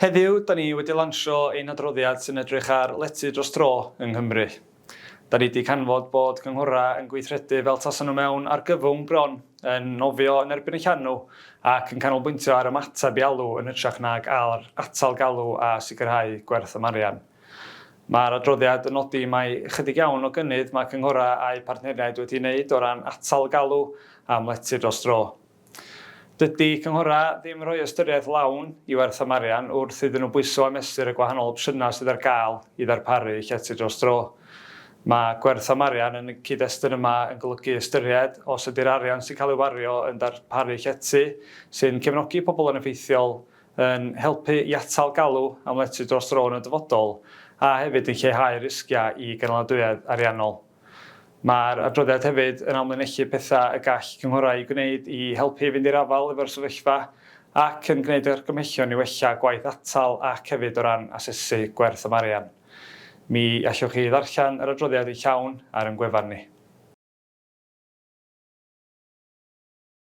Heddiw, da ni wedi lansio ein hadroddiad sy'n edrych ar lety dros dro yng Nghymru. Da ni 'di canfod bod cynghorau yn gweithredu fel tasen nhw mewn argyfwng bron, yn nofio yn erbyn y llanw ac yn canolbwyntio ar ymateb i alw yn hytrach nag ar atal galw a sicrhau gwerth am arian. Mae'r adroddiad yn nodi mai ychydig iawn o gynnydd mae cynghorau a'u partneriaid wedi'i wneud o ran atal galw am lety dros dro. Dydy cynghorau ddim yn rhoi ystyriaeth lawn i werth am arian wrth iddyn nhw bwyso a mesur y gwahanol opsiynau sydd ar gael i ddarparu llety dros dro. Mae gwerth am arian yn y cyd-destun yma yn golygu ystyried os ydy'r arian sy'n cael ei wario yn darparu llety sy'n cefnogi pobl yn effeithiol yn helpu i atal galw am lety dros dro yn y dyfodol a hefyd yn lleihau risgiau i gynaladwyedd ariannol. Mae'r adroddiad hefyd yn amlinellu pethau y gall cynghorau eu gwneud i helpu i fynd i'r afael efo'r sefyllfa ac yn gwneud argymhellion i wella gwaith atal ac hefyd o ran asesu gwerth am arian. Mi allwch chi ddarllen yr adroddiad yn llawn ar ein gwefan ni.